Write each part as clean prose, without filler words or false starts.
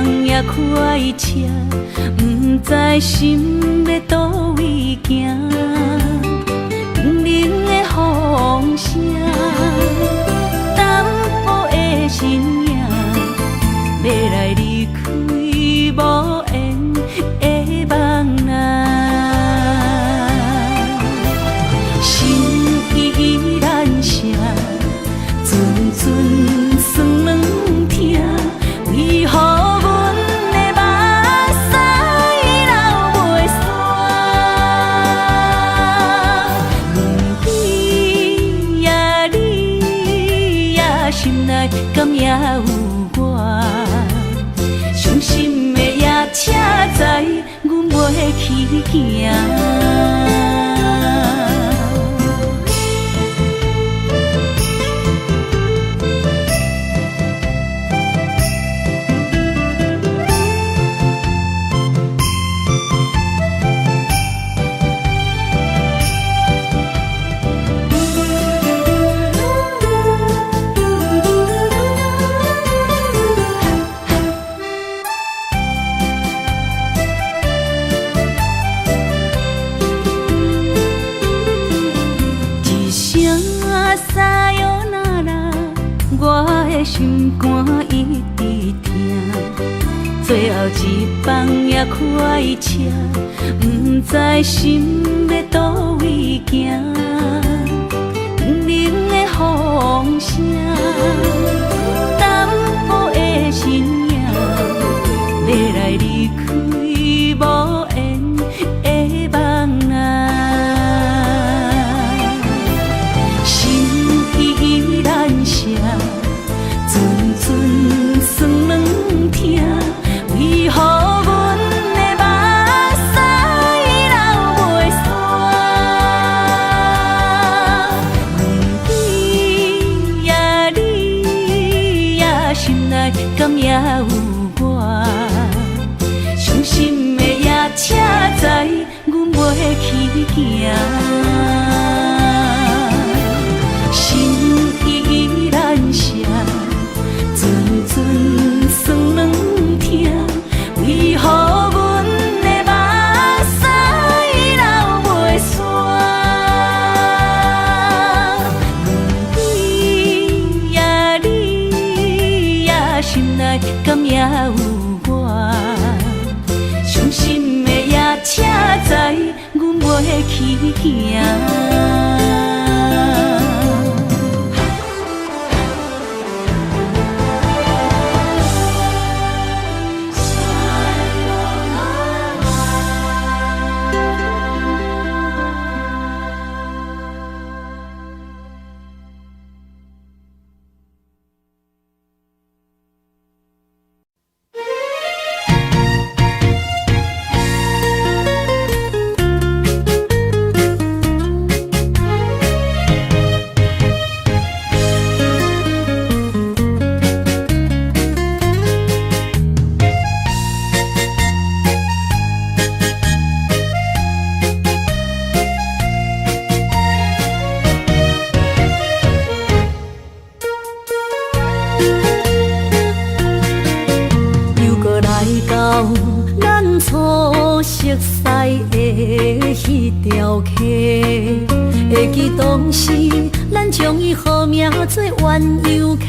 放也快車，毋知心欲佗位行。冰冷的風聲，淡薄的身影，欲來離開無緣的夢啊。心依然聲，陣陣酸軟疼，為何阮的目屎流袂煞？問你呀你呀，心內敢猶有我？傷心的夜車載，阮袂去行。一聲さよなら，我的心肝一直疼。最後一班也快車，毋知心欲佗位行。冰冷的風聲，淡薄的身影，欲來離開無緣的夢啊。心依然聲，陣陣酸軟疼，為何阮的目屎流袂煞？問你呀你呀，心內敢猶有我？傷心的夜車載，阮袂去行。心依然聲，陣陣酸軟疼，為何阮的目屎流袂煞？問你呀你呀，心內敢猶有我？傷心的夜車載，阮袂去行。又閣來到咱初熟似的彼條溪，會記當時咱將伊號名做鴛鴦溪，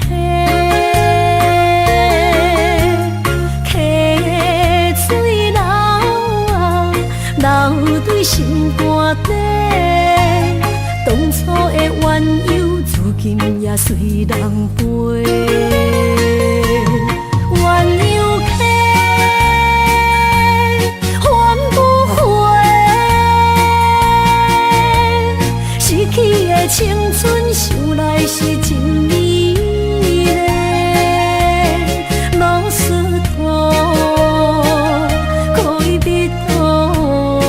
溪水流啊流對心肝底，當初的鴛鴦如今也隨人飛。鴛鴦溪，還不回，失去的青春，想來是真美麗。ロスト戀人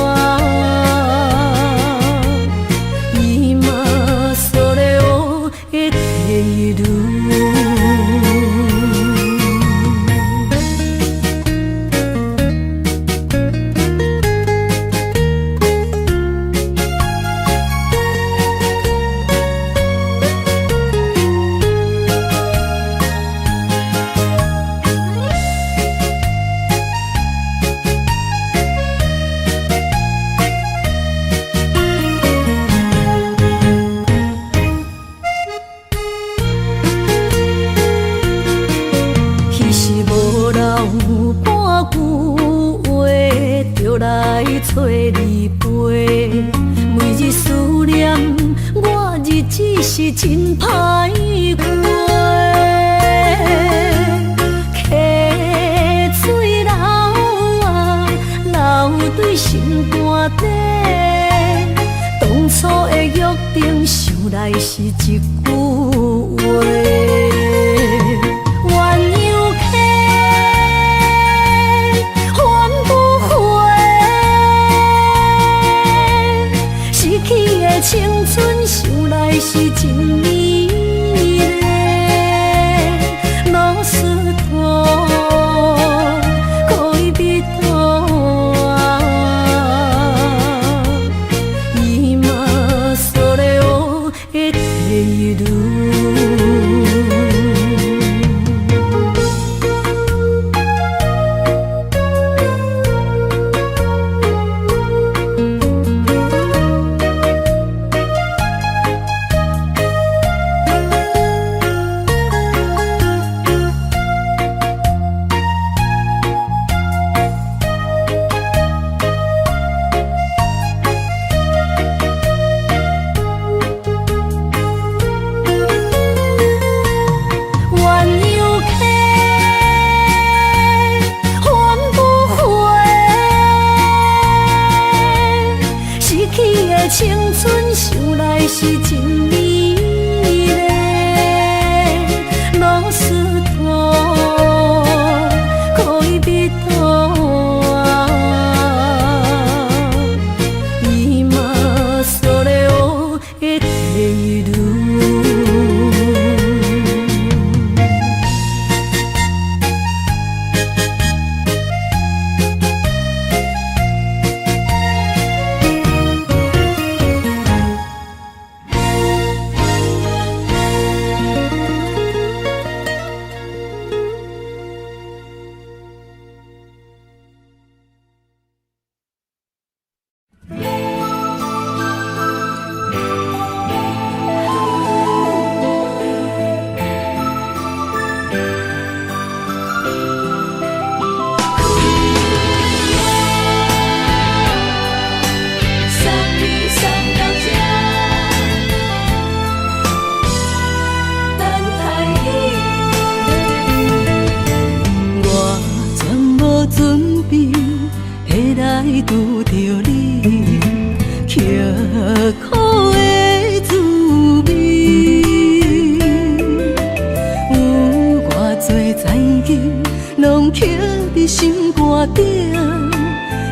啊，今それを得ている。有話就來揣你陪。每日思念，我日子是真歹過。溪水流啊，流對心肝底。當初的約定，想來是一句話。鸳鸯溪，還不回，失去的青春，想來是真美麗。ロスト戀人は今それを得ている。鸳鸯溪，還不回，失去的青春，想來是真美麗。ロスト戀人は今それを得ている。送你送到這，等待你。我全無準備會來拄著你，刻苦的滋味，有偌濟殘金攏刻佇心肝頂，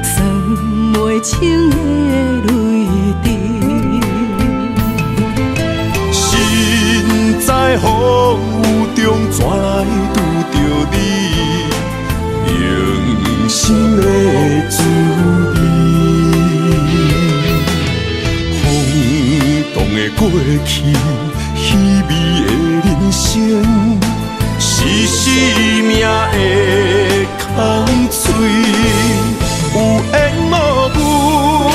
算袂清的淚滴。身在風雨中，怎來拄著你？用心的滋味。風動的過去，稀微的人生，是生命的空喙。有緣無分，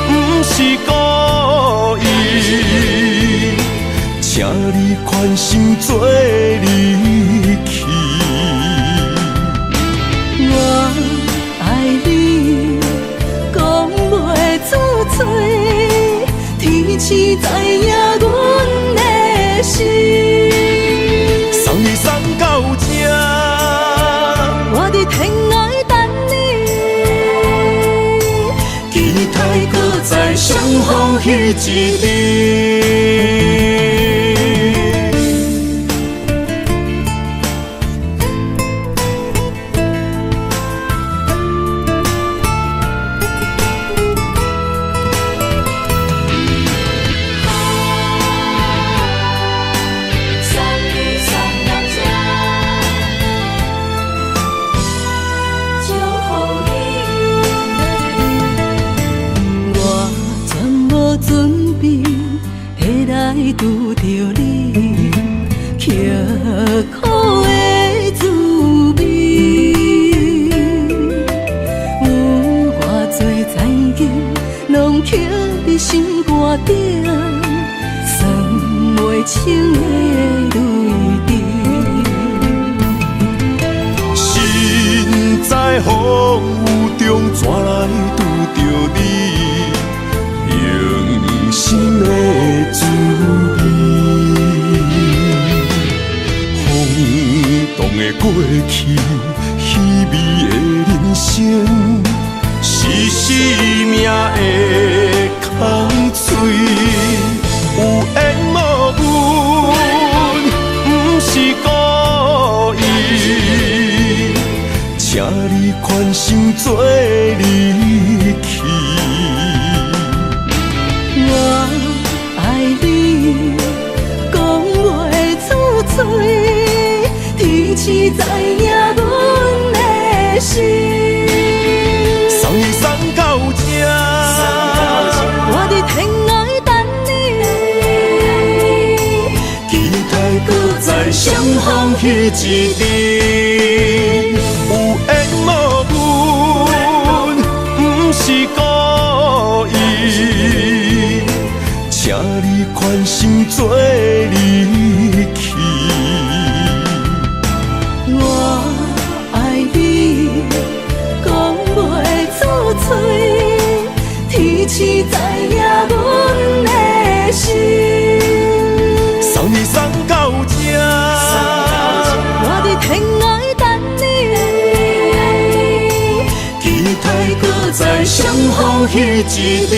毋是故意。請你寬心做離去。我愛你，講袂出嘴，天星知影阮的心。送你送到這，我佇天涯等你，期待閣再相逢彼一日。送你送到這，祝福你。我全無準備會來拄著你，刻苦的滋味，有偌濟殘金攏刻佇心肝頂，算袂清的淚滴。身在風雨中怎來拄著你，用心的滋味。風動的過去，稀微的人生，是生命的空喙。有緣無分，毋是故意，請你寬心做離去。我愛你，講袂出嘴，天時知影阮的心。送你送到這，我佇天涯等你。期待閣再相逢彼一日。有緣無分，毋是故意，請你寬心做離去。我愛你，講袂出嘴，天時知影阮的心。送你送到這，我佇天涯等你。期待閣再相逢彼一日。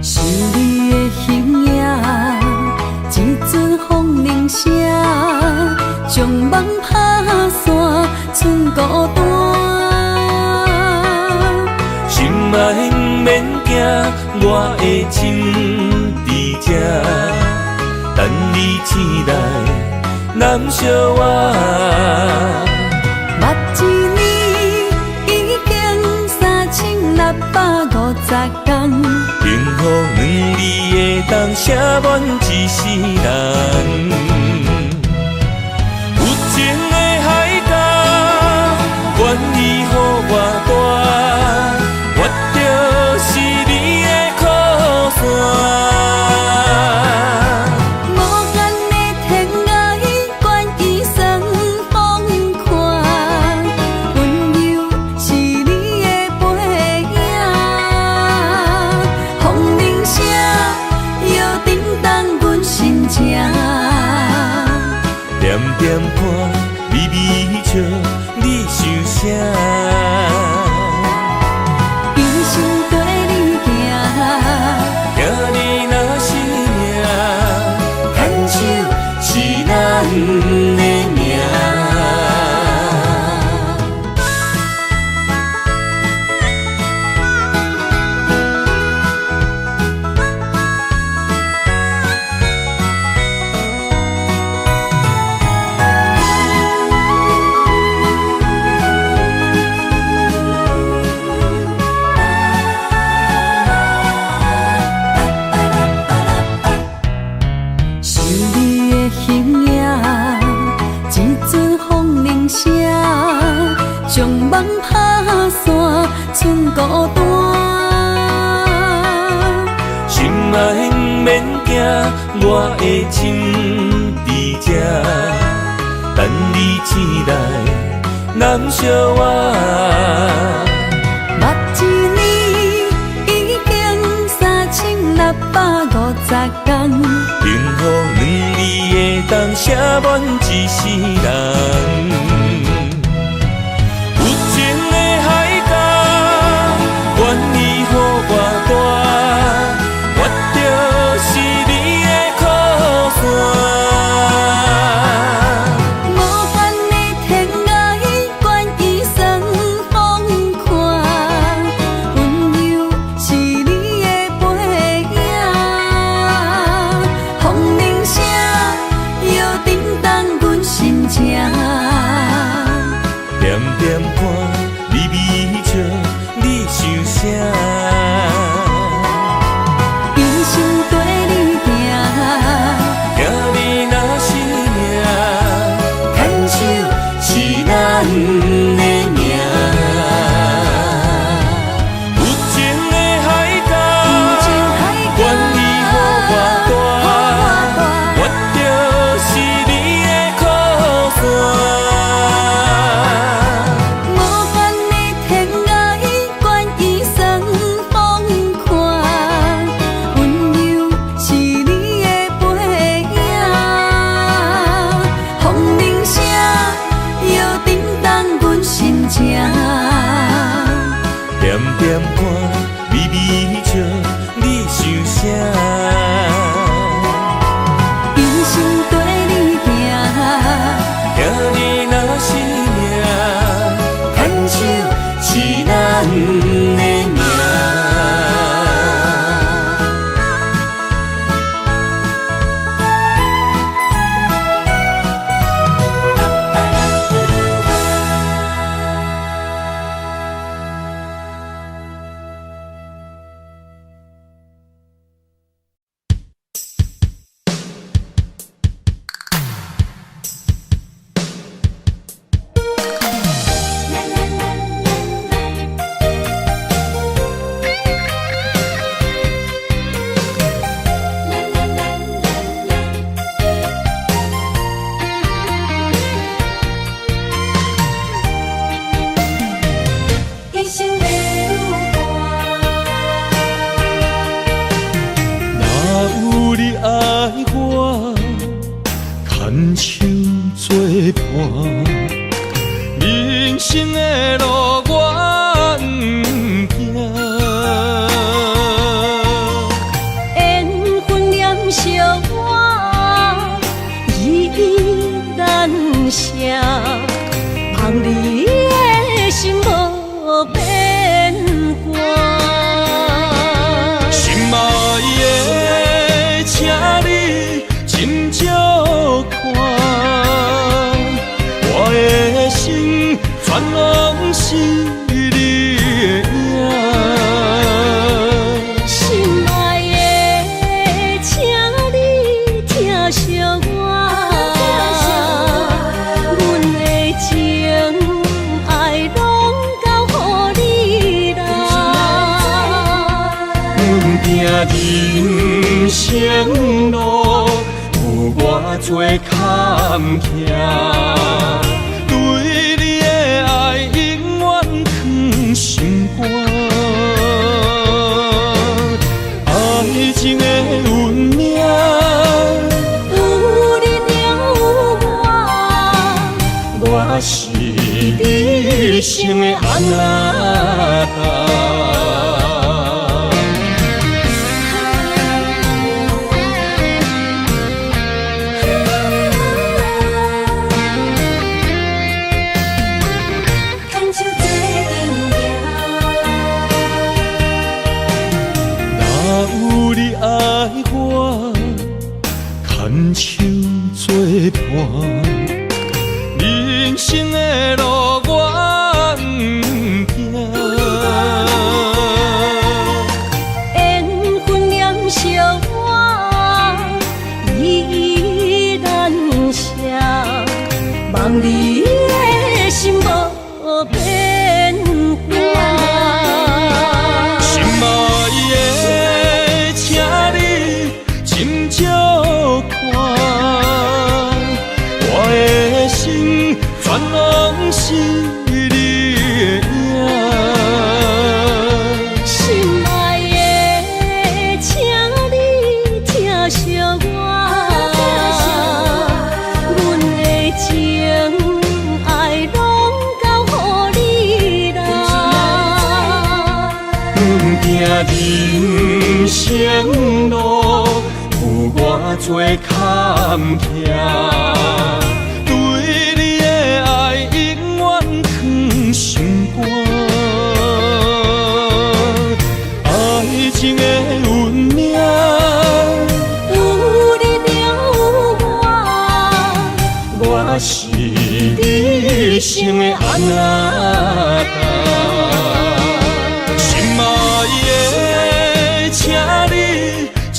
想你的形影，一阵風鈴聲，將夢拍散，剩孤單。心愛毋免驚，我的心佇這，等你醒來，攬惜我。捌一年已經3650天，幸福兩字會當寫滿一世人。有情的海角，願意予我帶，我就是你的靠山。無限的天涯，願意算風寒，溫柔是你的背影。風鈴聲又震動阮心情，点点看，微微笑，你想啥？一生跟你行，听你若是命，牵手是咱的命。想你的形影，一阵風鈴聲，將夢拍散，剩孤單。心愛毋免驚，我的心佇這，等你醒來，攬惜我。捌一年已經3650天，幸福兩字會當寫滿一世人。有情的海角，願意予我帶，我就生綴你行。听你若是命，牵手是咱的命。有情的海角，愿意予我蹛，我就是你的靠山。无限的天涯，愿意算风看，温柔是你的背影。风铃声摇震动阮心情。点点看，微微笑，你想啥？一生綴你行。听你若是命，牵手是咱的命。一生的旅伴。若有你愛我，牽手做伴，人生的路我毋驚。緣分念惜我，依依難捨，望你的心無變卦。心愛的，請你斟酌看，我的心全攏是你的影。心愛的，請你疼惜我，阮的情愛攏交予你啦。阮拼人生路，有偌濟坎坷，對你的愛永遠藏心肝。愛情的運命，有你才有我，我是你一生的阿那達。牽手做陣行。若有你愛我，牽手做伴，人生的路我毋驚。緣分念惜我，依依難捨，望你的心無變卦。心愛的，請你斟酌看，我的心全攏是你的影。心愛的，請你疼惜我，阮的情愛攏交予你啦。阮行人生路，有偌濟坎坷，對你的愛永遠藏心肝。愛情的運命，有你才有我，我是你一生的阿那達。心愛的，請你斟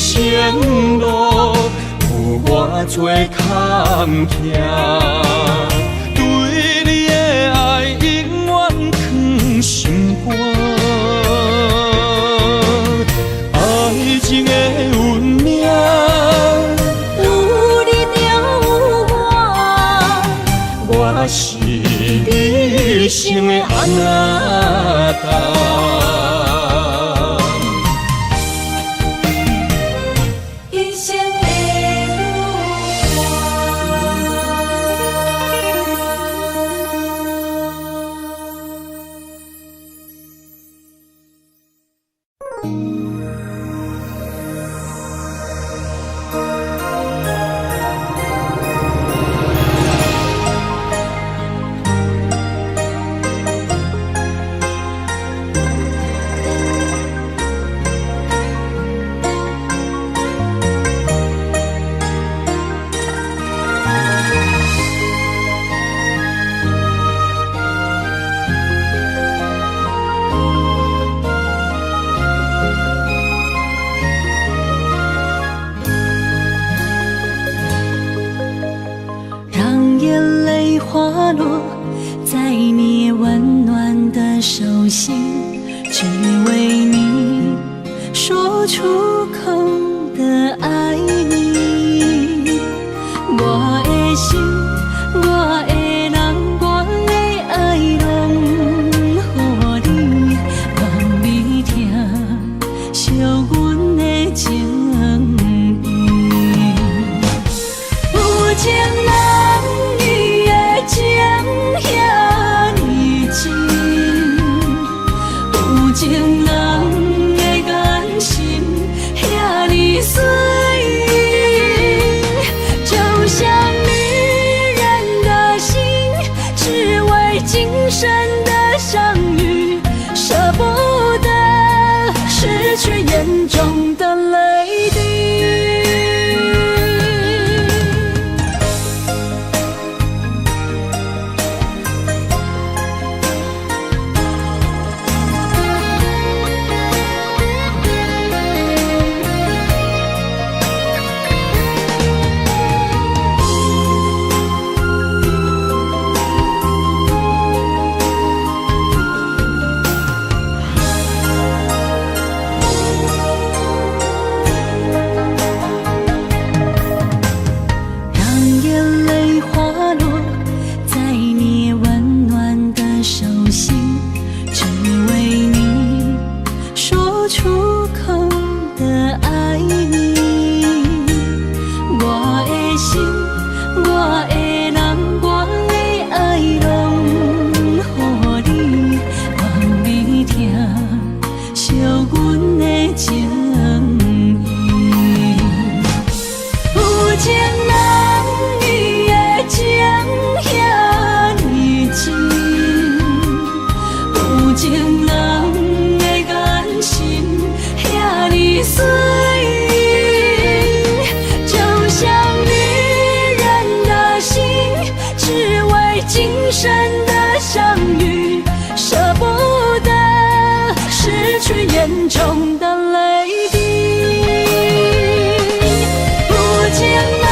生路有偌济坎坷，对你的爱永远藏心肝。爱情的运命，有你就有我，我是你一生的阿那达。一生的女伴。让眼淚滑落在你溫暖的手心，只為你說出口的愛你。我的心，我的人，我的愛攏予你，望你疼惜阮的情意。有情人伊的情遐呢真，有情人的眼神遐呢水，就像女人的心，只為今生的相遇，捨不得失去眼中的淚滴。讓眼淚滑落在你溫暖的手心，只為你說出口的愛你。我的心，我的人，我的愛攏予你，望你疼惜阮的情意。有情人伊的情遐呢真，有情人的眼神遐呢水，就像女人的心，只為今生的相遇，捨不得失去眼中的淚滴。有情人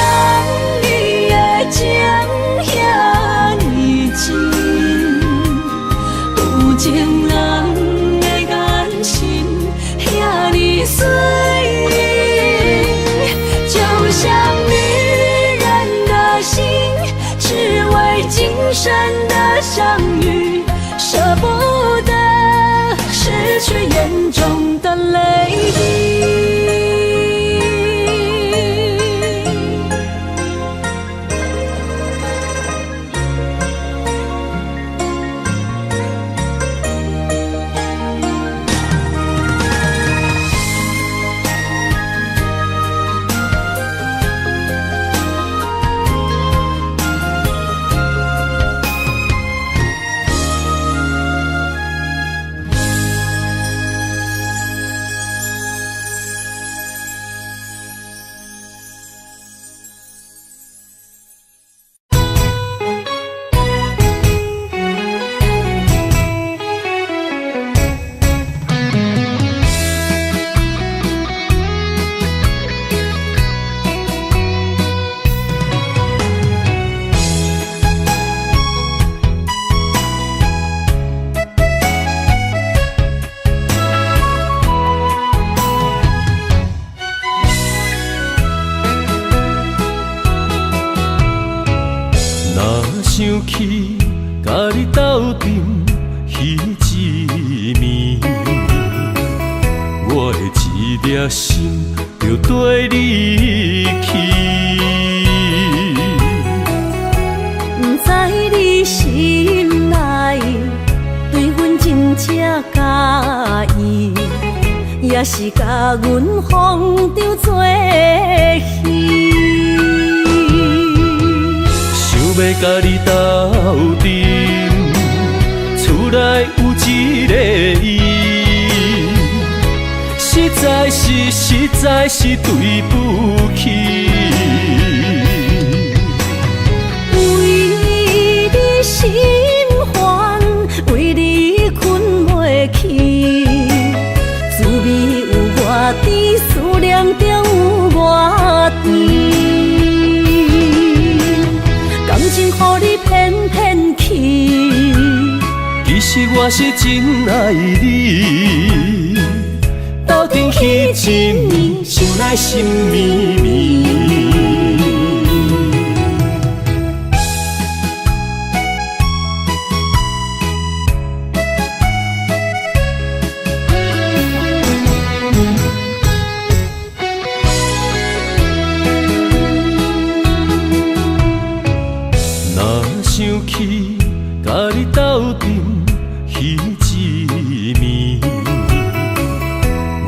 伊的情遐呢真，有情人的眼神遐呢水，就像女人的心，只為今生的相遇，捨不得失去眼中的淚滴。想起佮你斗阵彼一暝，我的一粒心就缀你去。不知你心内对阮真正佮意，抑是共阮风中做戏。想欲佮你斗阵，厝内有一个伊，实在是实在是对不起。为你心烦，为你睏袂去，滋味有偌甜，思念中有偌甜。感情予你骗骗去，其实我是真爱你，斗阵彼一暝，想来心绵绵。若想起佮你斗阵彼一暝，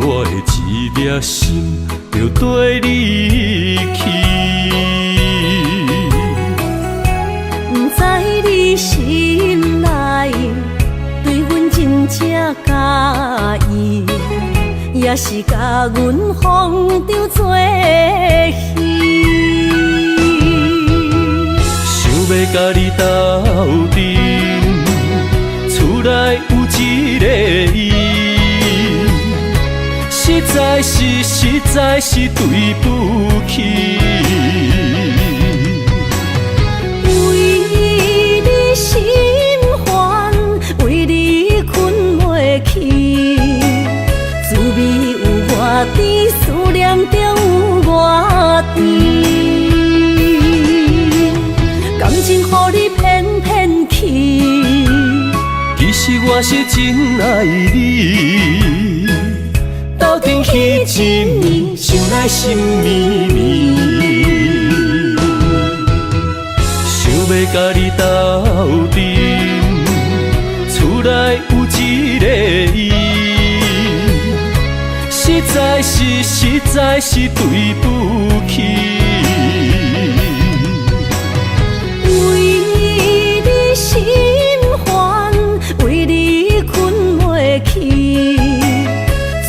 我的一粒心就缀你去。不知你心内对阮真正佮意，抑是共阮风中做戏。想欲佮你斗阵，厝内有一个伊，实在是实在是对不起。为你心烦，为你睏袂去，滋味有偌甜，思念中有偌甜。感情予你骗骗去，其实我是真爱你，斗阵彼一暝，想来心绵绵。想欲佮你斗阵，厝内有一个伊，实在是实在是对不起。为你心烦，为你睏袂去，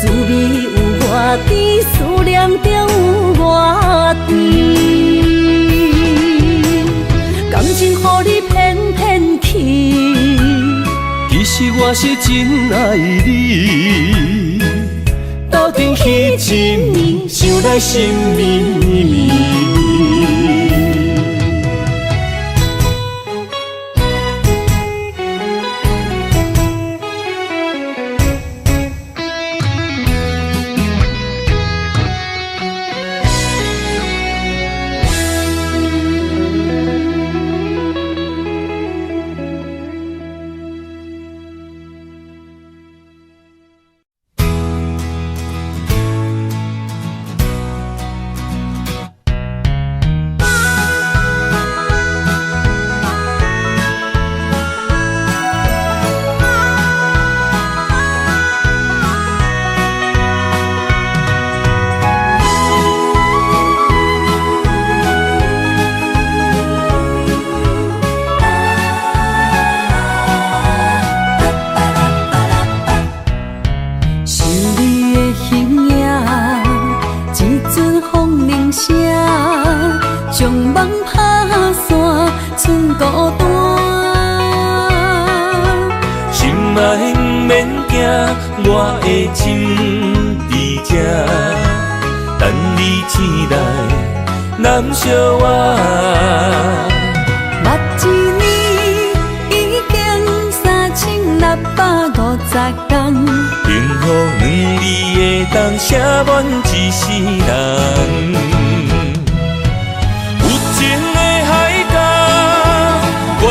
滋味有偌甜，思念中有偌甜。感情予你骗骗去，其实我是真爱你，斗阵彼一暝，想来心绵绵。想你的形影，一阵风铃声，将梦拍散，剩孤单。心爱毋免惊，我的心伫这，等你醒来，揽惜我。捌一年已经3650天，幸福两字会当写满一世人。有情的海角，悬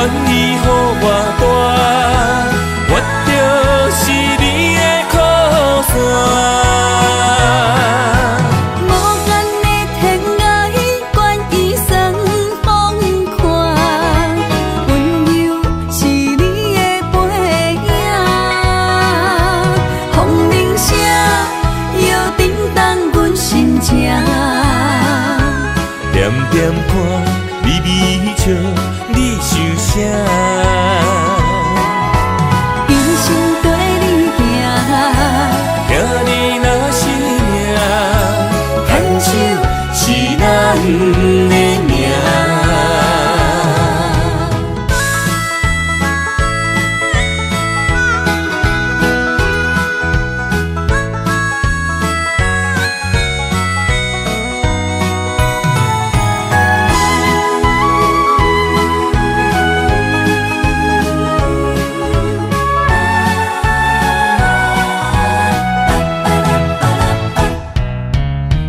点看，微微笑，你想啥？一生綴你行，听你若是命，牵手是咱的命。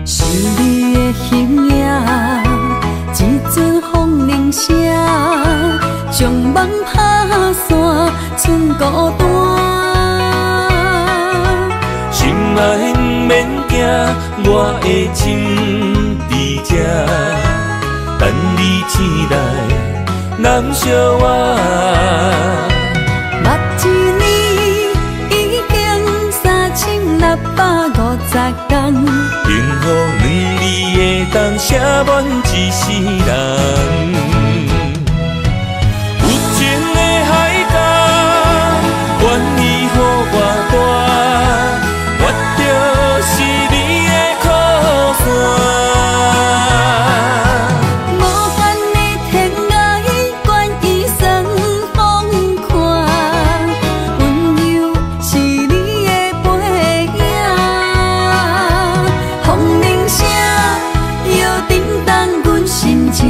想你的形影，一阵风铃声，将梦拍散，剩孤单。心爱毋免惊，我的情伫这，等你醒来，咱相活。目一年已经3650天，幸福两字会当写满一世人。有情的海角，愿意予我带，我就是你的靠山。无限的天涯，愿意算风看，温柔是你的背影。风铃声摇震动阮心情。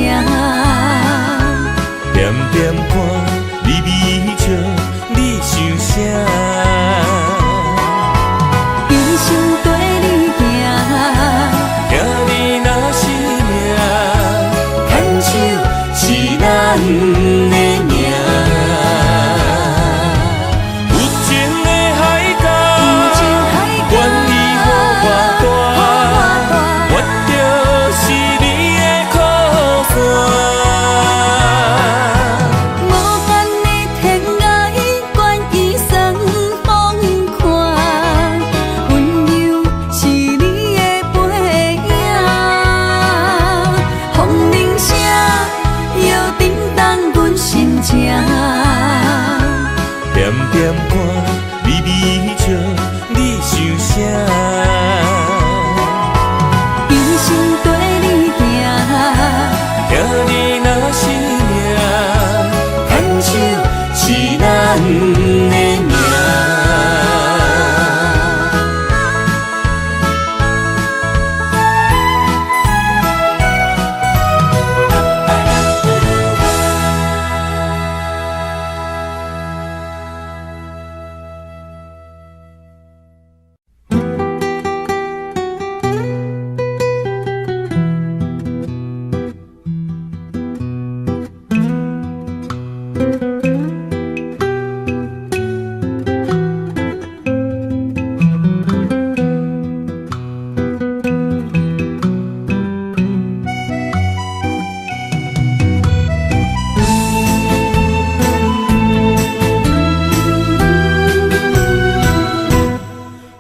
点点看，微微笑，你想啥？一生綴你行，听你若是命，牵手是咱的命。有情的海角，愿意予我带，我就是你的靠山。无限的天涯，愿意算风看，温柔是你的背影。风铃声摇震动阮心情。点点看，微微笑，你想啥？一生綴你行，听你若是命，牵手是咱的命。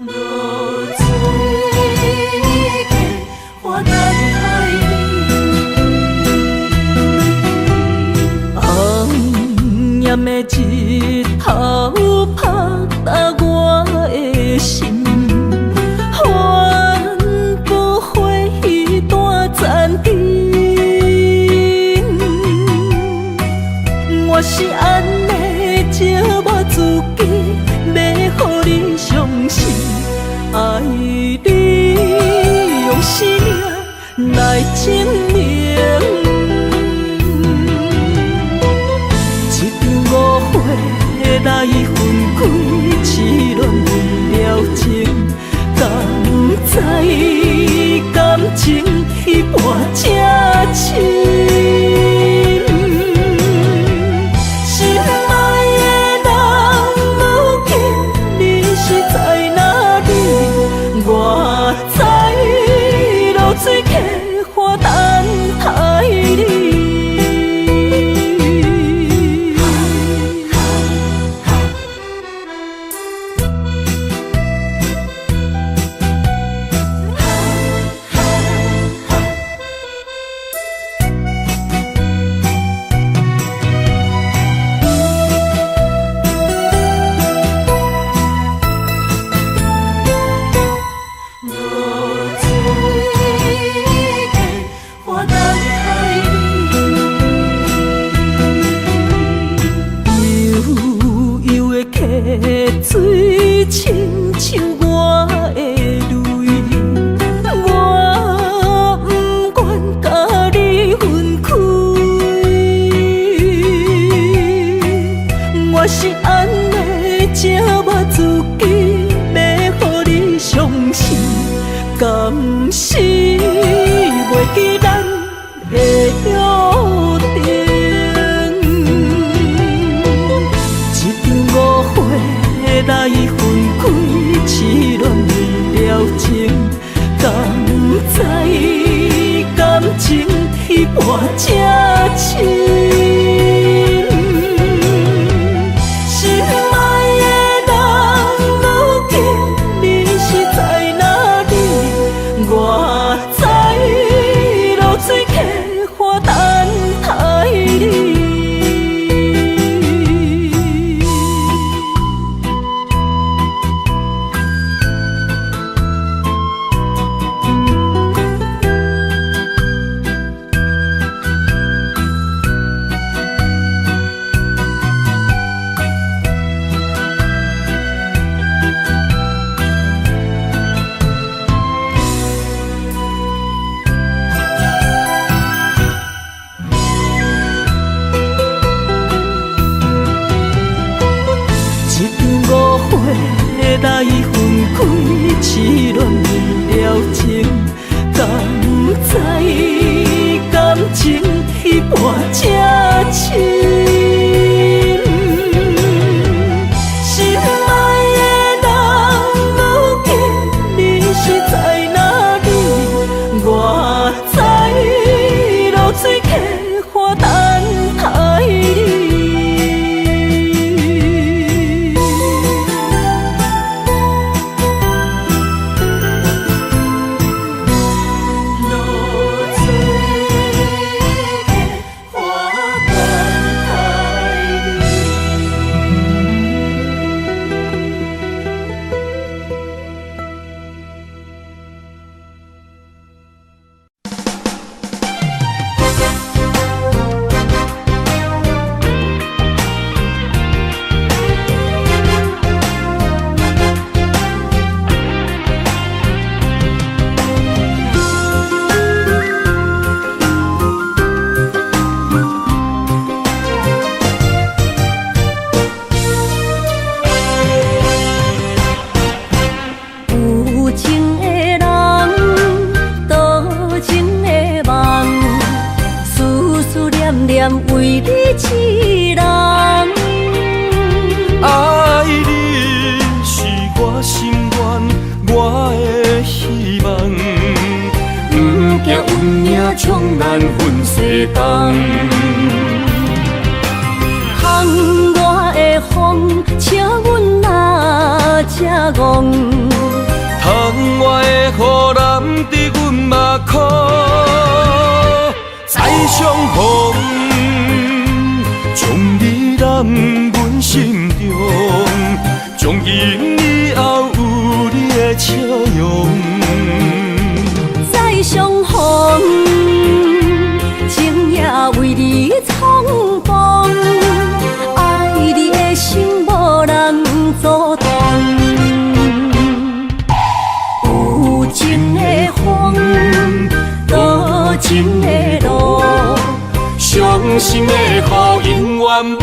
落水溪，我等待你。红艳的日头拍打我的心，恨不回彼段残情。我是按呢折磨自己，欲予你伤心，爱你用生命来证明。一场误会来分开，痴恋了情，敢知感情彼半这深？心爱的人，如今你是在哪里？我知落水溪我等待折磨自己，欲予你傷心，敢是袂記咱的約定？一場誤會來分開，痴戀的療程，敢知感情鐵薄這深？心愛的人，如今你是在哪裡？我在濁水溪岸等待你。一場誤會來分開，痴戀的療程，敢知感情鐵薄這深？心愛的人，如今你是在哪裡？我在濁水溪岸等待你。濁水溪岸等待你。有情的人，多情的夢，思思念念為你一人。愛你是我心願，我的希望。不驚運命將咱分西東。窗外的風，請阮若這戇。窗外的雨淋伫阮目眶，再相逢，將你揽阮心中，從今以後有你的笑容。再相逢，情也為你重逢，愛你的心無人阻擋。有情的風，多情的路，傷心的雨永遠袂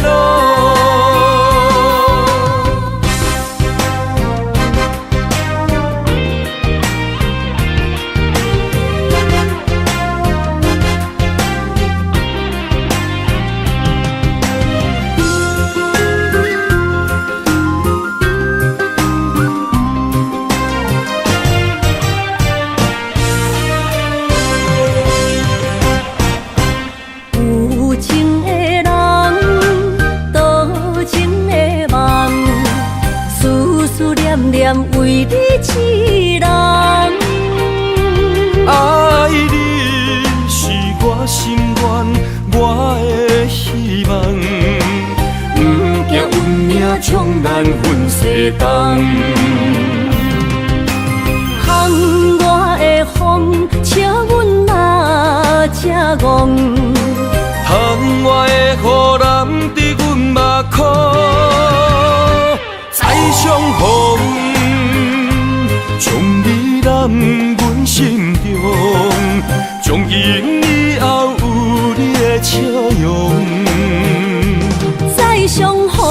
落。有情的人，多情的夢，思思念念為你一人。愛你是我心願，我的希望。不驚運命將咱分西東。窗外的風，請阮若這戇。窗外的雨淋伫阮目眶，再相逢，將你攬阮心中，從今以後有你的笑容。再相逢，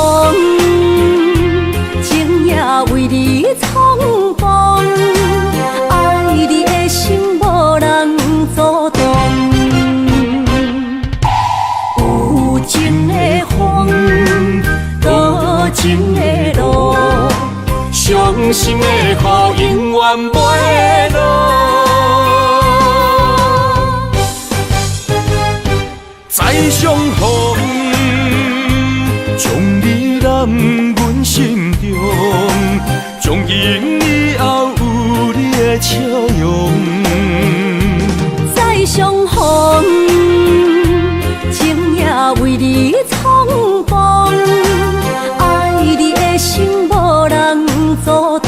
心的雨永遠袂落。再相逢，將你攬阮心中，從今以後有你的笑容。再相逢，情也為你重逢，愛你的心無人阻擋。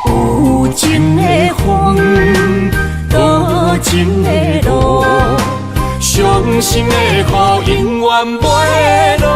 有情的風，多情的路，傷心的雨永遠袂落。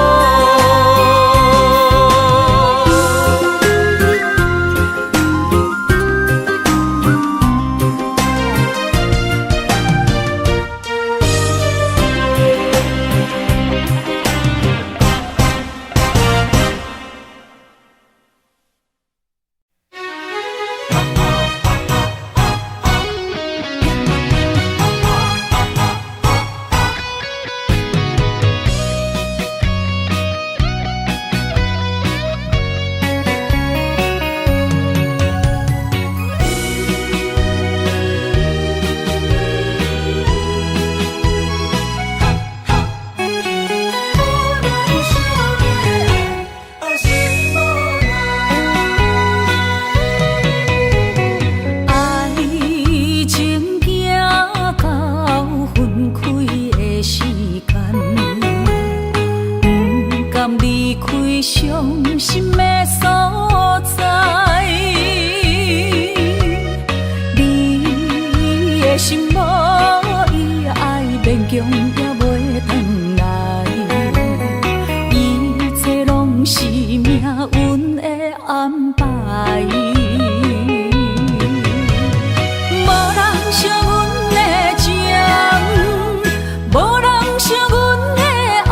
傷心的所在，你的心無伊愛，勉強也袂轉來，一切攏是命運的安排。無人惜阮的情，無人惜阮的愛，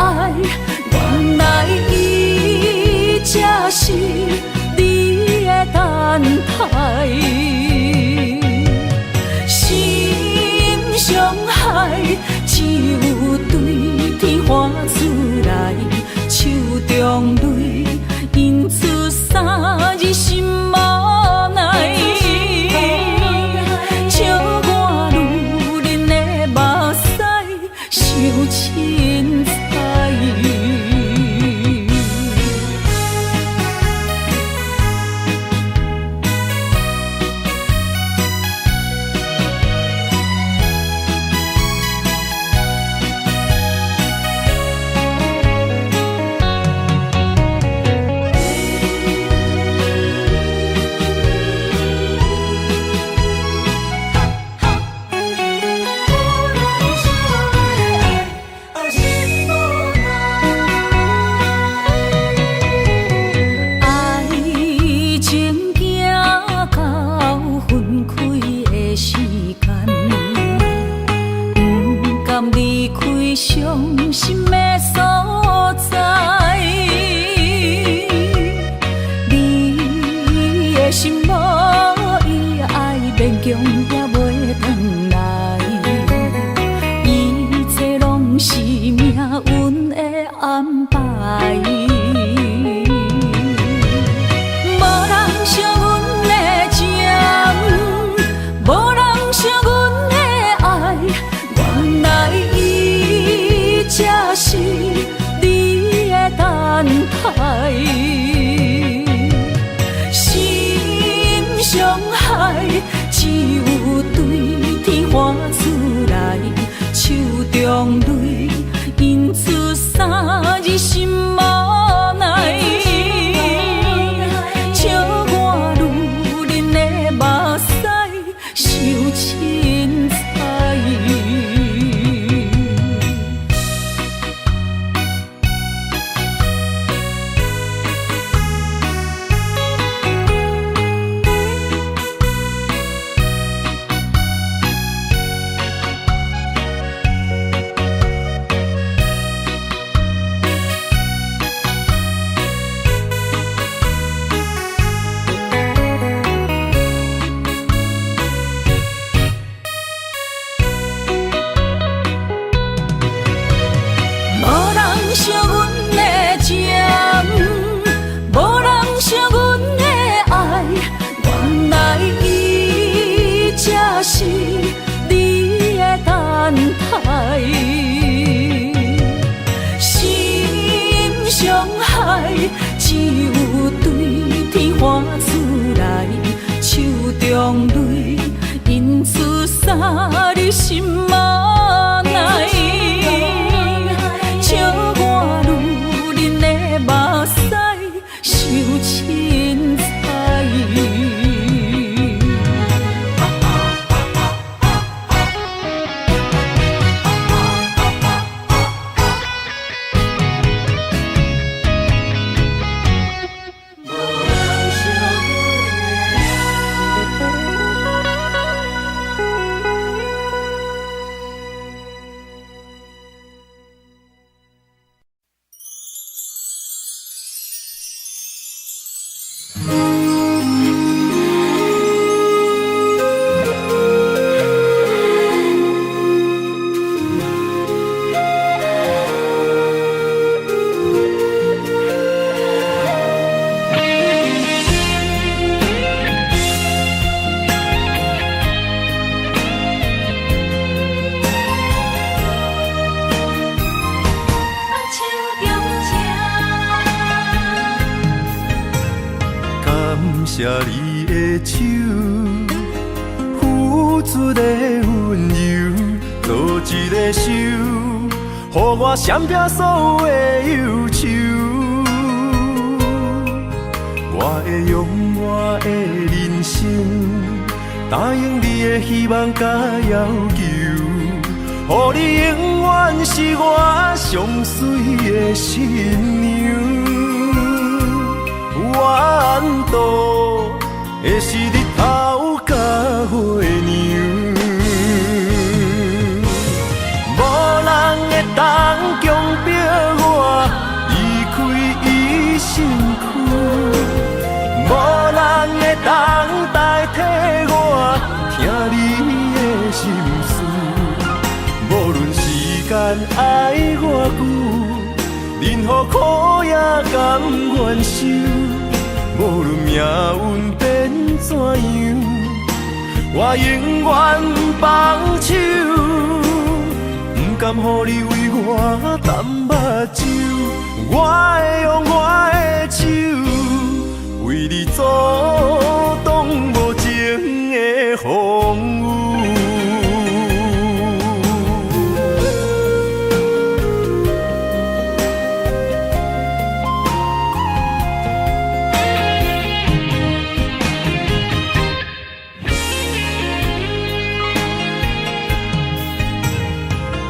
原來伊才是你的等待。心傷害，只有對天喊出來，手中淚印出三字心無奈。笑我女人的目屎傷凊彩。愛情行到分開的時間，不甘離開傷心的所在。你的心無伊愛，勉強也袂轉來，一切攏是命運的安排。無人惜阮的情，無人惜阮的愛，原來伊才是看出來，手中淚印出啥你心內。笑我女人的目屎傷凊彩。感謝你的手，付出的溫柔，做一个手，予我閃避所有的憂愁。我會用我的人生，答應你的希望佮要求，予你永遠是我上媠的新娘。怨度的是日頭佮月娘，無人會當強迫我離開伊身軀，無人會當代替我聽你的心事。無論時間愛偌久，任何苦也甘願受。無論命運變怎樣，我永遠放手，不甘予你為我澹目睭。我會用我的手，為你阻擋無情的風雨。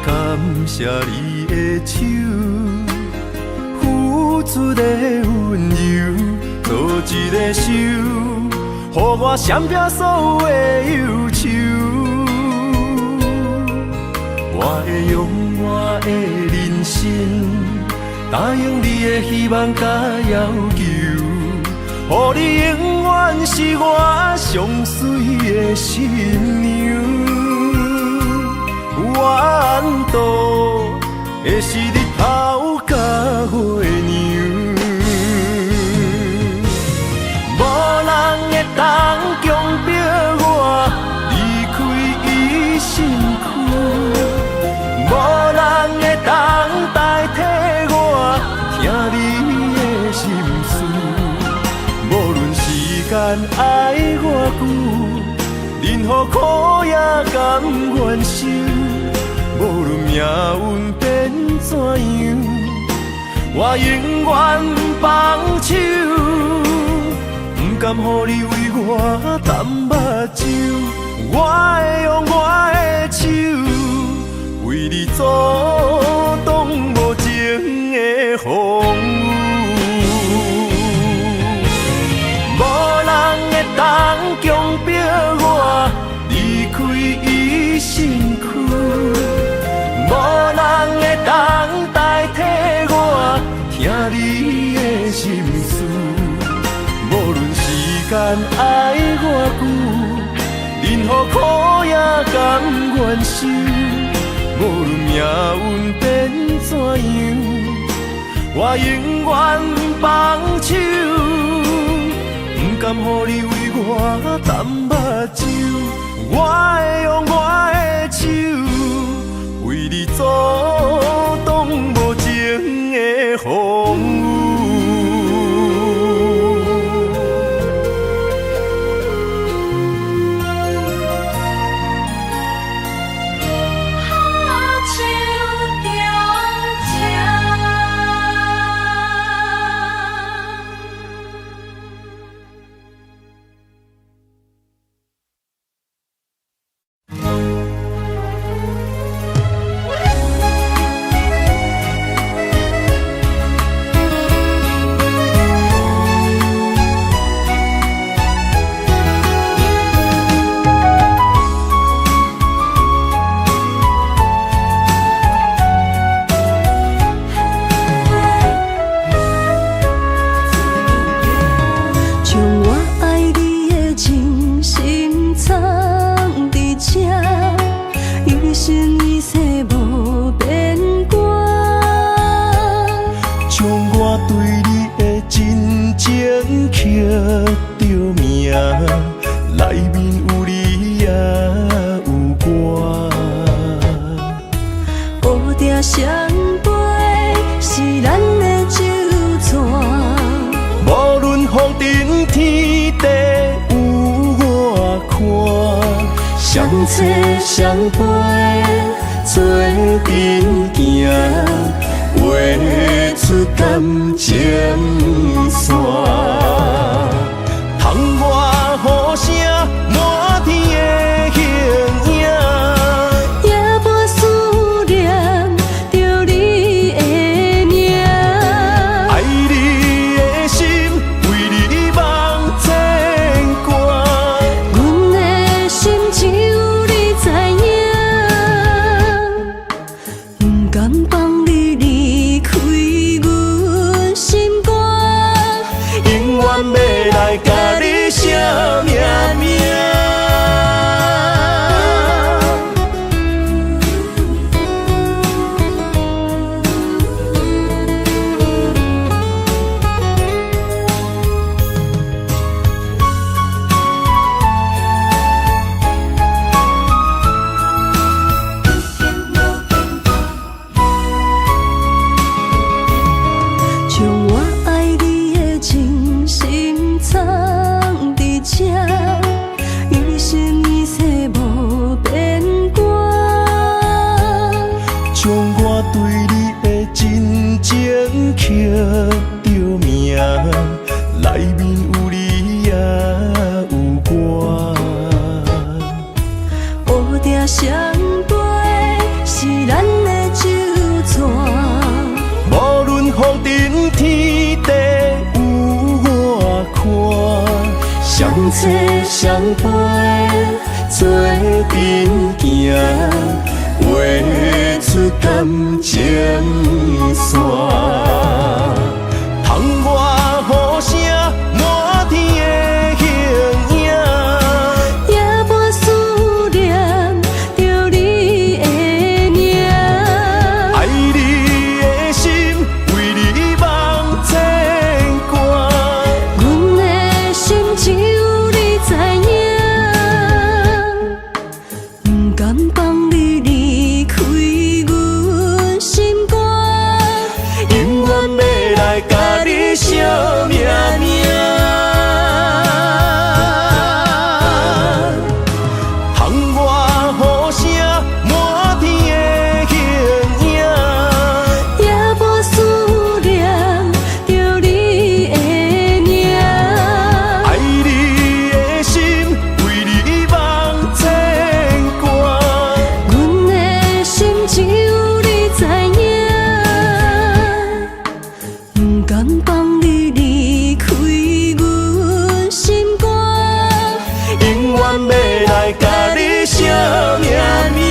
感謝你的手，付出的溫柔，做一个手，予我閃避所有的憂愁。我會用我的人生，答應你的希望佮要求，予你永遠是我上媠的新娘。怨度的是日頭佮月娘，無人會當強迫我離開伊身軀，無人會當代替我聽你的心事。無論時間愛偌久，任何苦也甘願受。無論命運變怎樣，我永遠放手，不甘予你為我澹目睭。我會用我的手，為你阻擋無情的風雨。無人會當強迫我離開伊身軀，無人會當代替我聽你的心事。無論時間愛偌久，任何苦也甘願受。無論命運變怎樣，我永遠放手，不甘予你為我澹目睭。我會用我的手，為你阻擋無情的風雨。著名，內面有你也有我。烏蝶相飛是咱的酒泉，無論風塵天地有偌寬，雙找雙飛做陣行，畫出感情線。窗外雨聲滿天的形影，也伴思念著你的名。愛你的心為你茫牽掛，阮的心只有你知影，不甘放你離開阮心肝，永遠欲來共你相命命。將我愛你的真心藏佇這，一生一世無變卦。將我對你的真情刻著名，內面有你也有我。烏蝶相飛是咱的酒泉，無論風塵天地有偌寬，雙找雙飛做陣行，畫出感情線。窗外雨聲滿天的形影，也伴思念著你的名。愛你的心為你茫牽掛，阮的心只有你知影，不甘放你離開阮心肝，永遠欲來共你相命命。窗外雨聲滿天的形影，也伴思念著你的名。愛你的心為你茫牽掛，阮的心只有你知影，不甘放你離開阮心肝，永遠欲來共你相命命。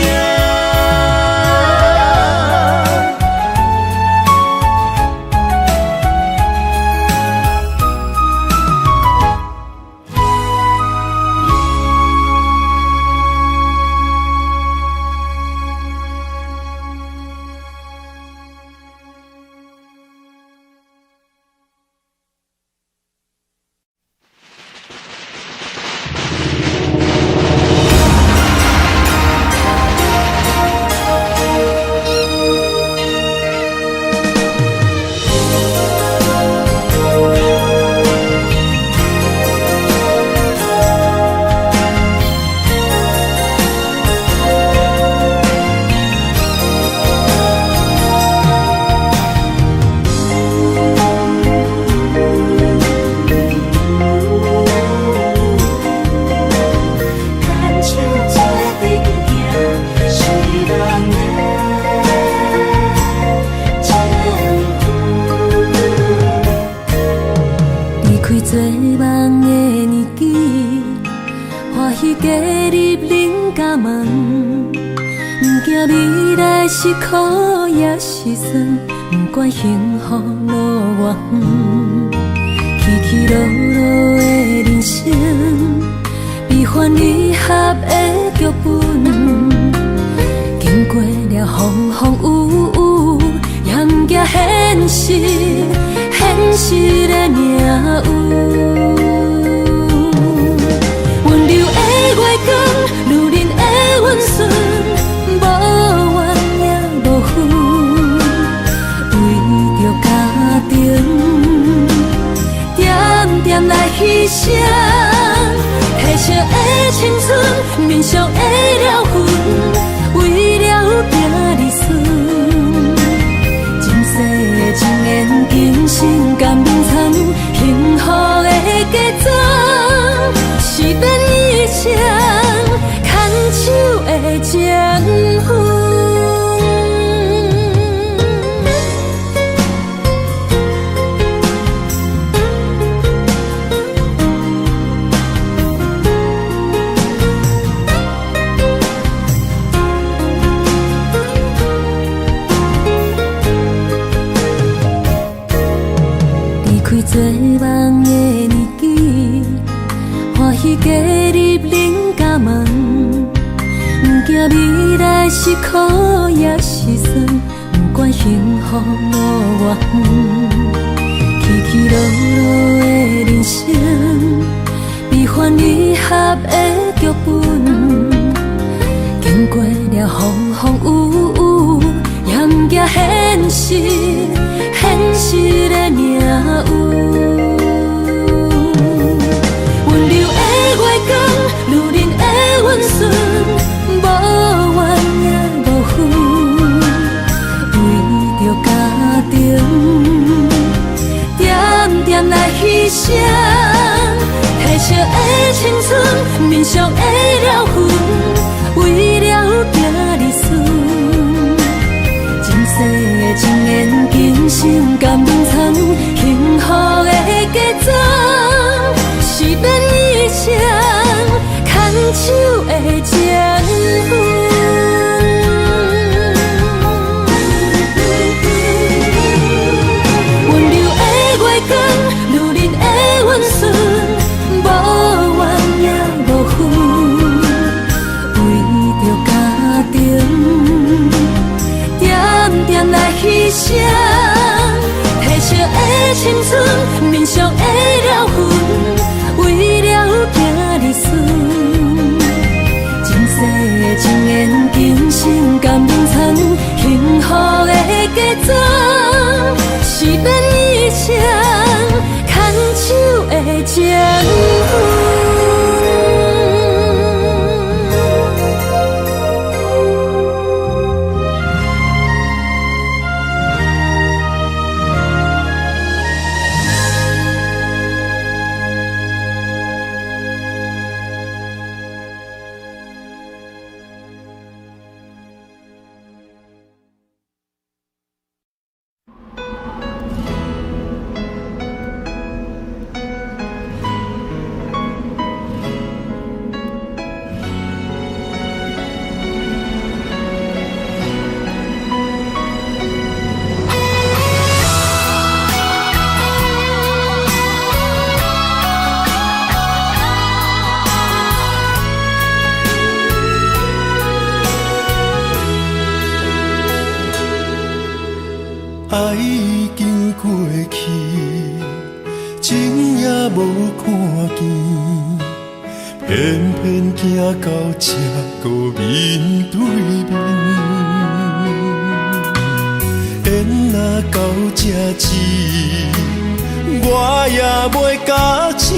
牽手做陣行，是人的情分。離開做夢的年紀，歡喜加入恁家門，毋驚未來是苦抑是酸，毋管幸福路偌遠，起起落落的人生，悲歡離合的劇本，經過了風風雨雨，也毋驚現實，現實的命運。分。离开做梦的年纪，欢喜加入恁家门，不惊未来是苦抑是酸，不管幸福路偌远，起起落落的人生，悲欢离合的剧本，经过了风风雨雨，也不惊现实，现实的命运。温柔的月光，女人的温顺，无怨也无恨，为著家庭，点点来牺牲，褪色的青春，面上的了痕，为了囝儿孙。前世的情缘，今生甘愿藏，幸福的嫁妆，是免一生牵手的情分。温柔的月光，女人的温顺，无怨也无恨，为著家庭，点点来牺牲，褪色的青春，面上的了痕，为了囝儿孙。前世的情缘，今生甘愿藏，幸福的嫁妆，是免一生牵手的情分。爱已经过去，情也无看见，偏偏行到这阁面对面。缘若到这止，我也袂咬醒，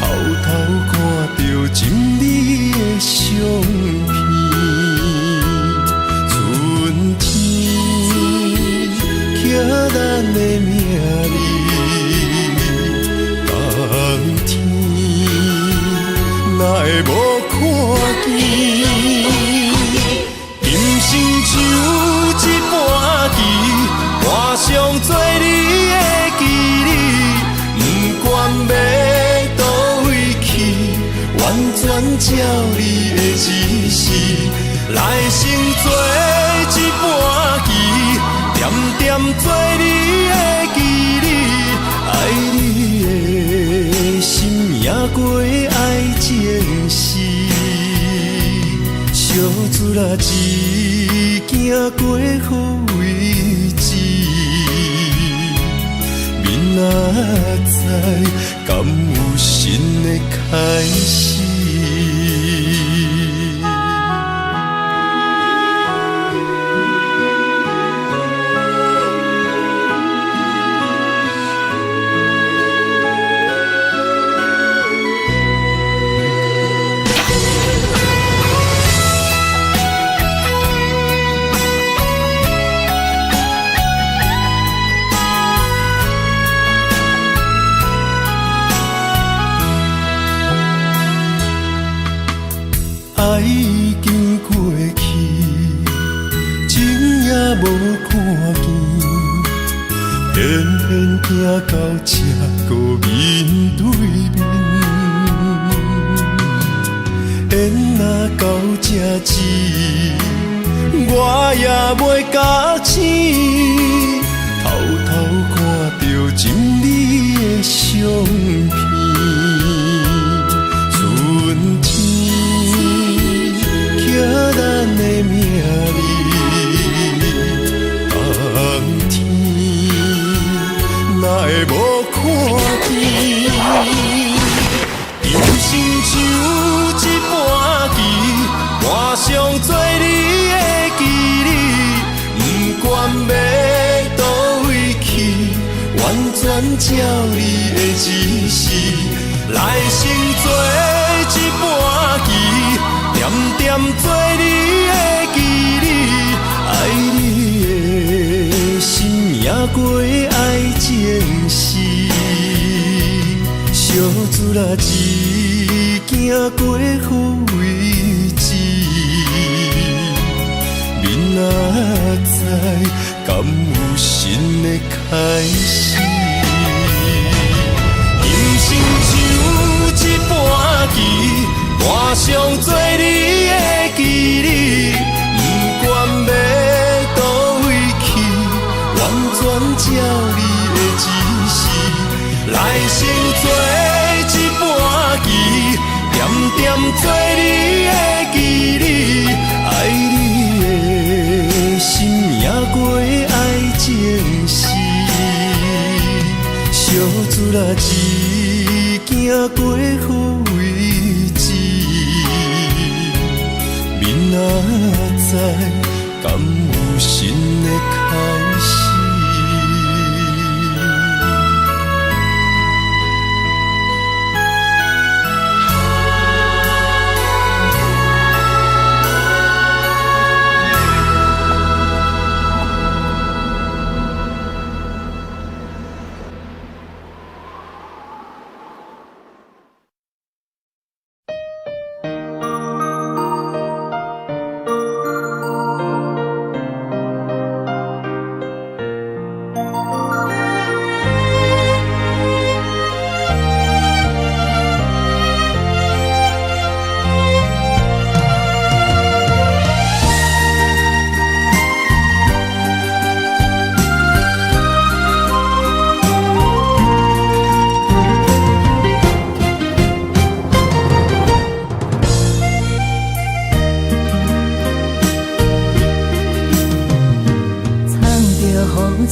偷偷看著真美的相片。春天刻咱的名字，冬天哪会无看见？今生像一盘棋，盘上做你的棋子，不管欲佗位去，完全照你的指示，来生做一盘棋，点点做你的棋子，爱你的心赢过爱情时，相处啦一行过好位置，明仔载敢有新的开始？無看見，偏偏行到這閣面對面。緣若到這止，我也袂咬醒，偷偷看著情你的相片。春天刻咱的名字，冬天哪會無看見？人生像一盤棋，盤上做你的棋子，不管欲佗位去，完全照你的指示。來生做一盤棋，恬恬做你的棋子，愛你的心贏過愛情時，小自若只行過予為止，明仔載敢有新的開始？人生像一盤棋，盤上做你的棋子，不管欲佗位去，完全照你的指示。來生做一盤棋，恬恬做你的棋子，愛你的心贏過愛情時，小自若只行過予為止，明仔載敢有新的開始？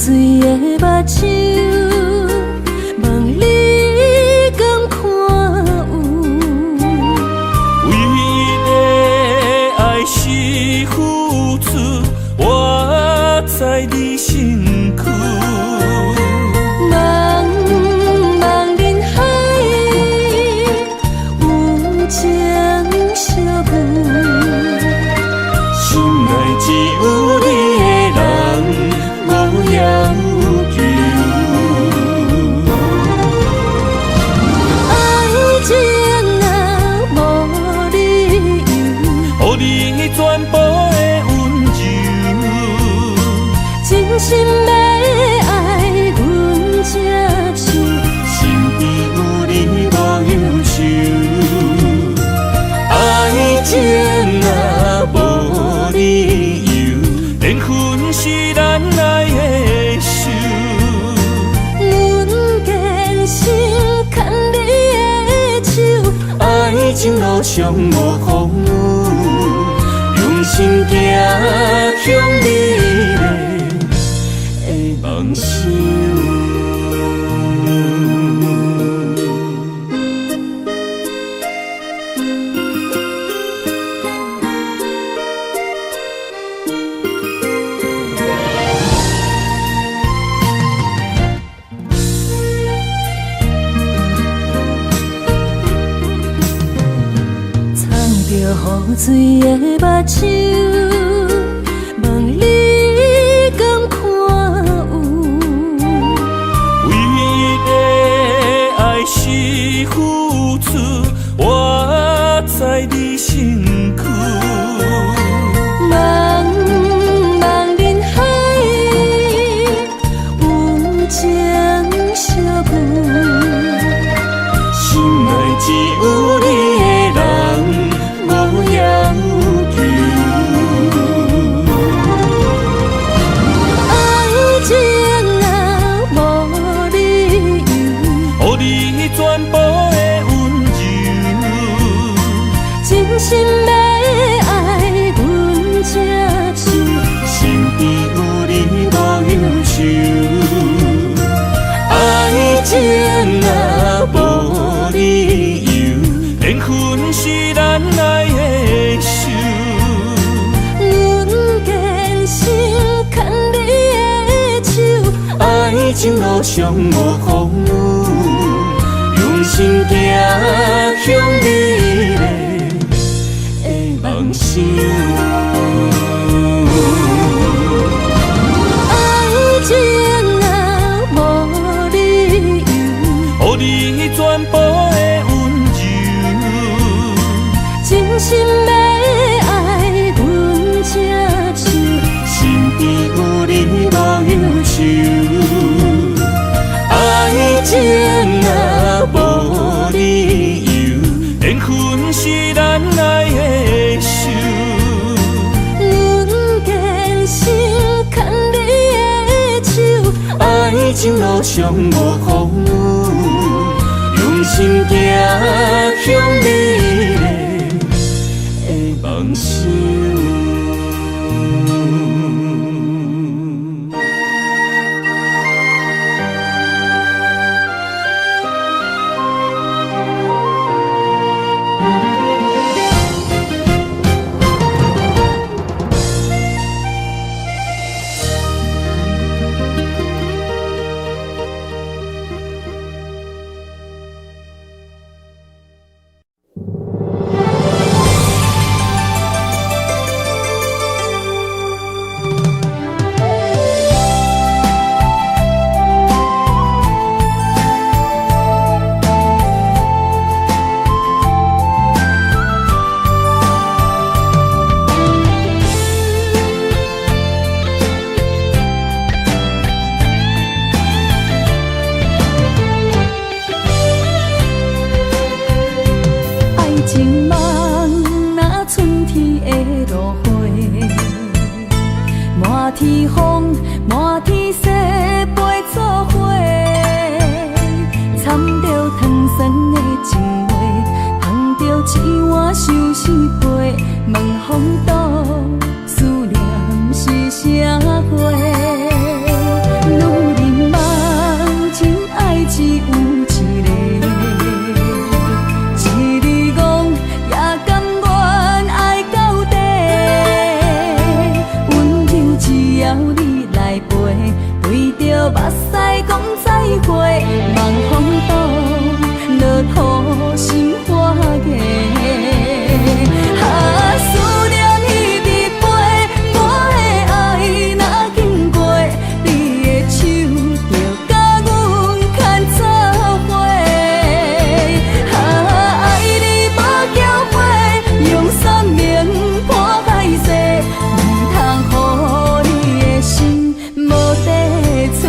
雨水的目睭，問你敢看有？唯一的愛是付出，活在你身軀。茫茫人海，有情相遇。心內只有你的人，無強求。愛情啊，無理由，予你全部的溫柔。真心欲愛，阮接受。身邊有你無憂愁。愛情啊，無理由，緣分是咱愛的仇。阮堅心牽你的手，愛情路上無風雨，用心行向美麗的夢想。藏著雨水的目睭，問你敢看有？唯一的愛是付出，活在你身軀。茫茫人海，情路上無風雨，用心行向你的夢想。愛情啊，無理由，予你全部的溫柔，真心欲愛阮這手，身邊有你無憂愁。愛情啊，無理由，緣分是咱愛的仇。阮堅心牽你的手，愛情路上無風雨，用心行向你的夢想。愛情夢若春天的落花，滿天風，滿天雪飛做伙，掺著糖酸的情話，捧著一碗相思杯，問風度思念是啥貨？女人夢情愛只有一个。一日戇也甘願愛到底，溫柔只要你來陪，對著目屎講再會，望風度落土心花芽。啊，思念彼直飛，我的愛若經過你的手，就共阮牽做伙。啊，愛你無後悔，用生命破海誓，毋通予你的心無地揣。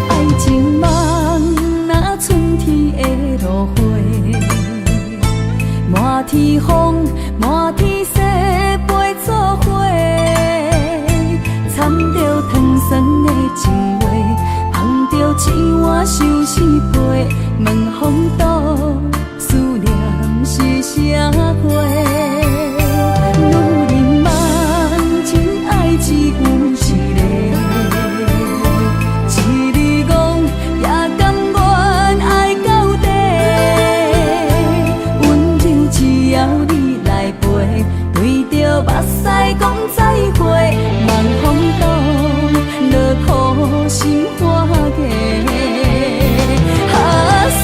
愛情夢若春天的落花，滿天風，滿天雪飛做伙，掺著糖酸的情話，捧著一碗相思杯，問風度思念是啥貨？女人夢情愛只有一个。一日戇也甘願愛到底，溫柔只要你來陪，對著目屎講再會，望風度落土心花芽。啊，思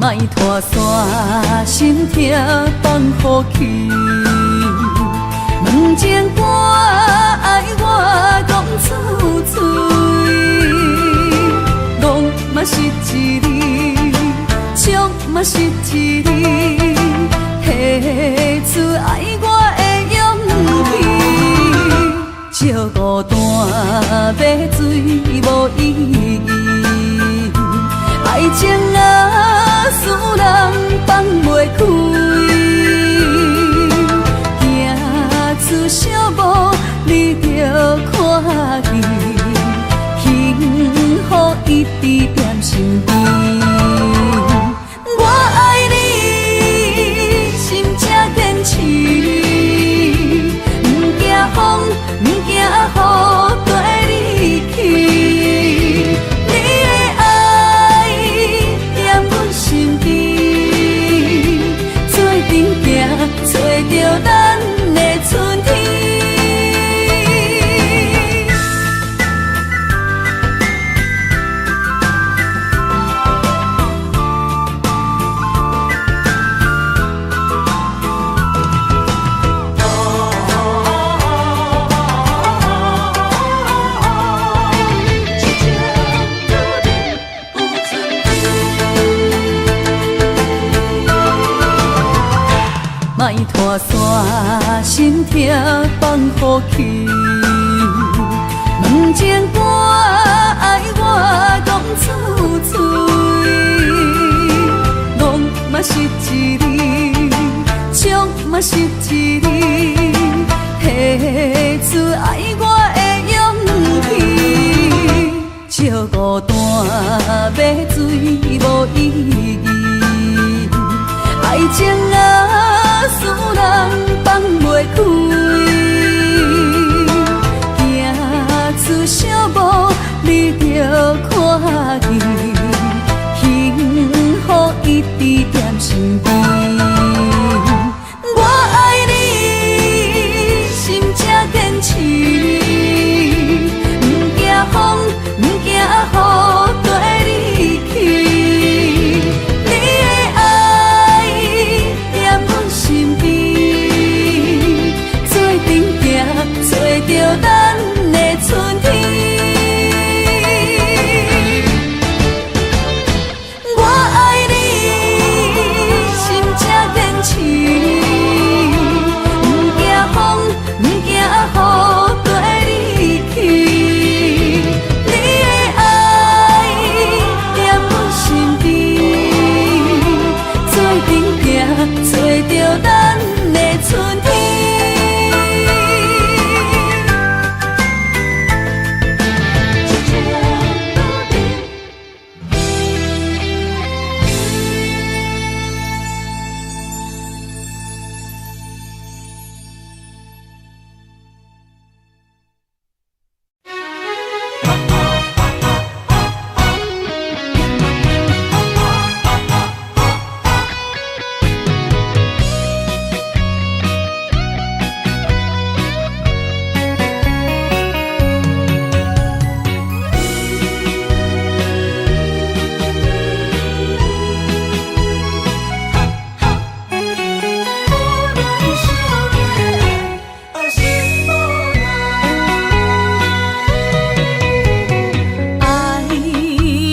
莫拖煞，心痛放予去。问情歌爱我讲出嘴，戆嘛是一字，笑嘛是一字，提出愛我的勇氣。借孤單買醉無意義，愛情啊，使人放袂開。行出小步，你就看見，幸福一直踮身邊。我愛你，心才堅持，毋驚風，毋驚雨，綴你去。你的愛踮阮身邊，做陣行，揣著咱的春天。莫拖煞，心痛放予去。问情歌愛我講出嘴，戆嘛是一字，笑嘛是一字，提出愛我的勇氣。借孤單買醉無意義，愛情啊，使人放袂開。行出小步，你就看見，幸福一直踮身邊。我愛你，心才堅持，毋驚風，毋驚雨，綴你去。你的愛踮阮身邊，做陣行，揣著咱的春天。我愛你，心才堅持，毋驚風，毋驚雨，綴你去。你的愛踮阮身邊，做陣行，揣著咱的春天。愛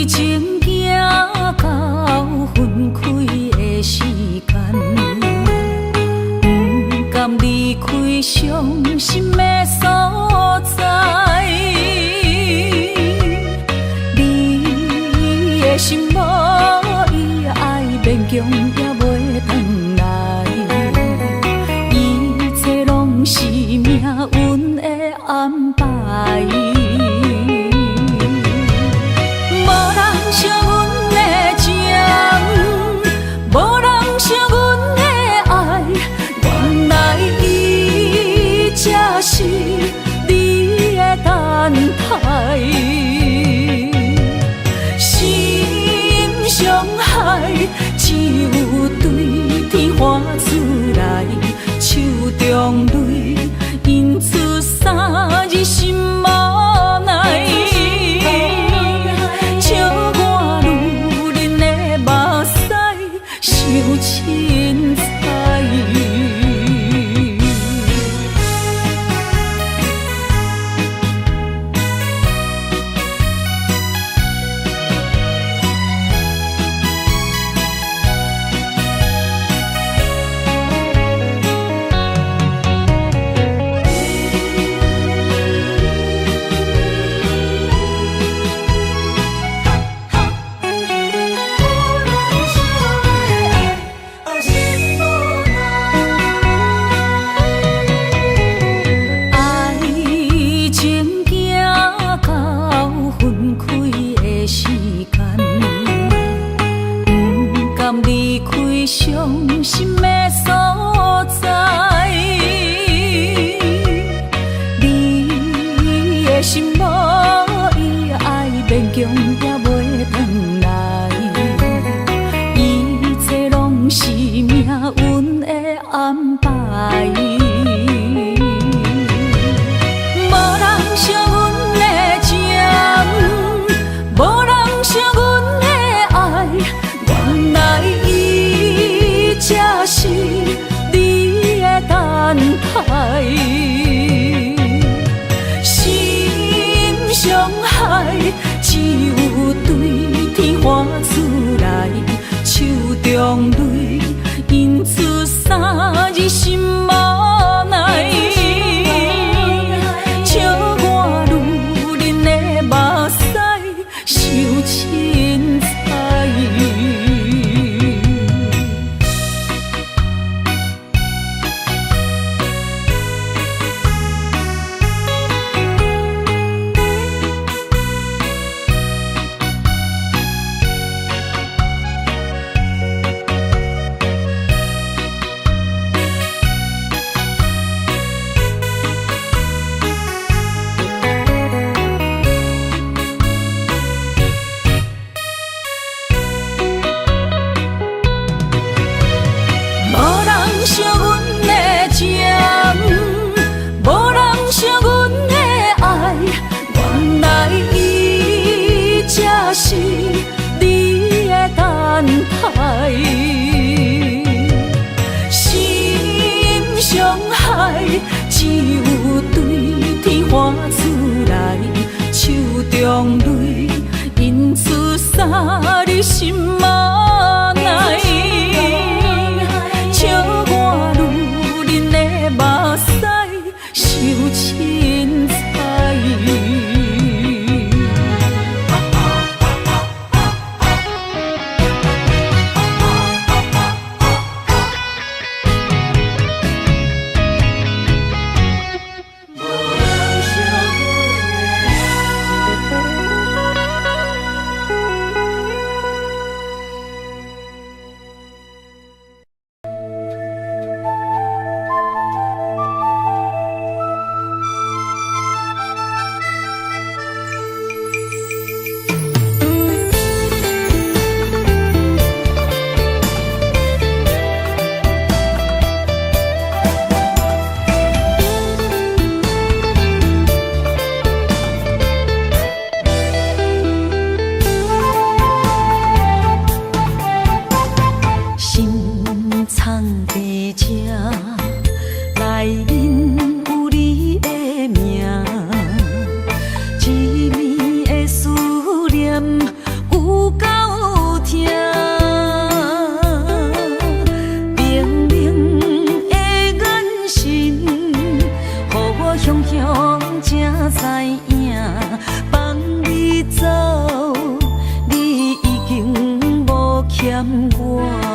情行到分開的時間，毋甘離開傷心的所在。你的心無伊愛，勉強也袂轉來。一切攏是命運的安排。無人惜阮的情，無人惜阮的愛，原來伊才是你的等待。心傷害，只有對天喊出來，手中淚印出三字心無奈。笑我女人的目屎，刣。心傷害，只有對天喊出來，手中淚印出三字心內。笑我女人的目屎傷凊彩。心藏佇這，內面有你的名，一暝的思念有夠疼，冰冷的眼神，予我雄雄才知影，放你走，你已經無欠我。